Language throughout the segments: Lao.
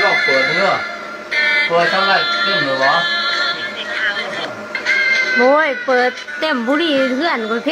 ອກເປີດເດີ ເປີດທາງໃດເຕັມເລີຍບໍ່? ໂອ້ຍ ເປີດເຕັມຜູ້ນີ້ເຮືອນຂ້ອຍເພ.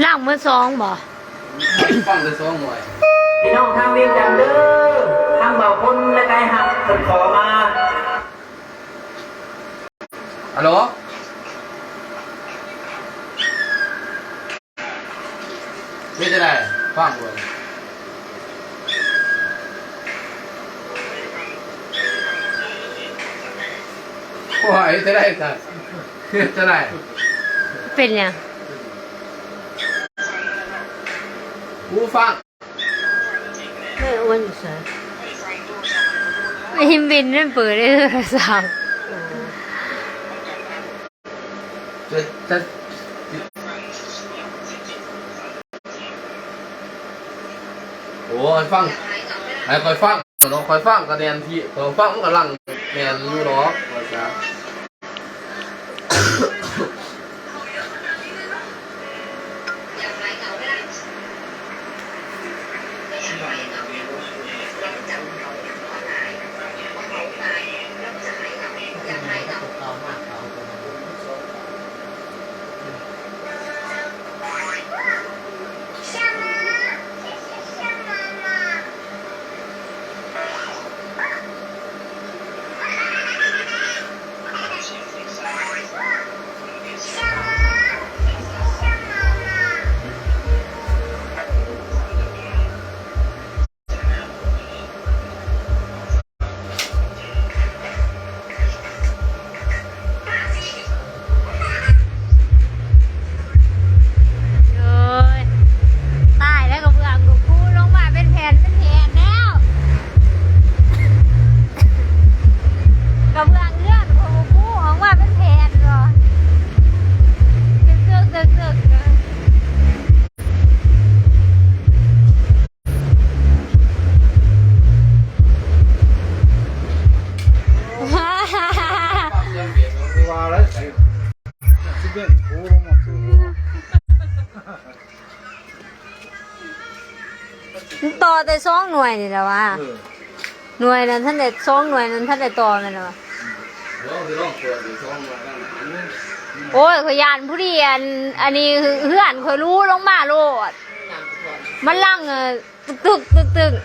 ຫຼັງມື້ສອງບໍ່? ຟັງແຕ່ສອງໜ່ວຍ. ພີ່ນ້ອງທາງວຽງຈັນເດີ ທາງບ່າວພົນ ແລະ ໄກຮັກ ເພິ່ນຂໍມາ. ຮັລໂຫຼ ເຮັດຈັ່ງໃດ? ຟັງເບິ່ງ. ໂອ້ຍ ເຮັດຈັ່ງໃດຊັ້ນ? ເຮັດຈັ່ງໃດ? ເປັນຫຍັງ? ຫູຟັງ. ແມ່ອ້ວນຢູ່ໃສ? ອີ່ມິນມັນເປີດໃນໂທລະສັບ. ໂອ້ຍ ຟັງ ໃຫ້ຂ້ອຍຟັງເນາະ ຂ້ອຍຟັງກະແໜ້ນທີ່ ຂ້ອຍຟັງມັນກະຫຼັງແໜ້ນຢູ່ດອກ ວ່າຊະ. ໂອ້ຍ ຕາຍແລ້ວ ກະເບື້ອງລູກຄູລົງມາເປັນແຜ່ນເປັນແຜ່ນແລ້ວ ກະເບື້ອງເຮືອນຂອງລູກຄູອອກມາເປັນແຜ່ນເນາະ ເຊິ່ກໆ ເຊິ່ກໆ. ມັນຕໍ່ແຕ່ສອງໜ່ວຍນີ້ແຫຼະວະ. ເອີ ໜ່ວຍນັ້ນທັນໄດ້ ສອງໜ່ວຍນັ້ນທັນໄດ້ຕໍ່ແມ່ນບໍ່? ລອງ ຊິລອງເປີດຢູ່ສອງໜ່ວຍນັ້ນນະ. ໂອ້ຍ ຂ້ອຍຢ້ານຜູ້ດີ ອັນ ອັນນີ້ເຮືອນຂ້ອຍຫຼຸລົງມາໂລດ ມັນຫຼັງ ເອີ ຕຶກໆ ຕຶກໆ.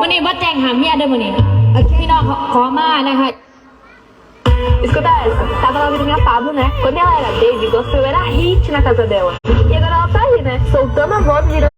ມື້ນີ້ບໍ່ແຈ້ງຫາເມຍເດີມື້ນີ້ ໂອເຄ ພີ່ນ້ອງຂໍມານະຄະ. Escuta essa, tava lá ouvindo minha Pablo, né? Quando ela era baby, gostava era hit na casa dela. E agora ela tá aí, né? Soltando a voz, virando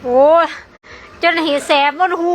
ໂອ້ຍ ຈົນໃຫ້ແສບໝົດຫູ.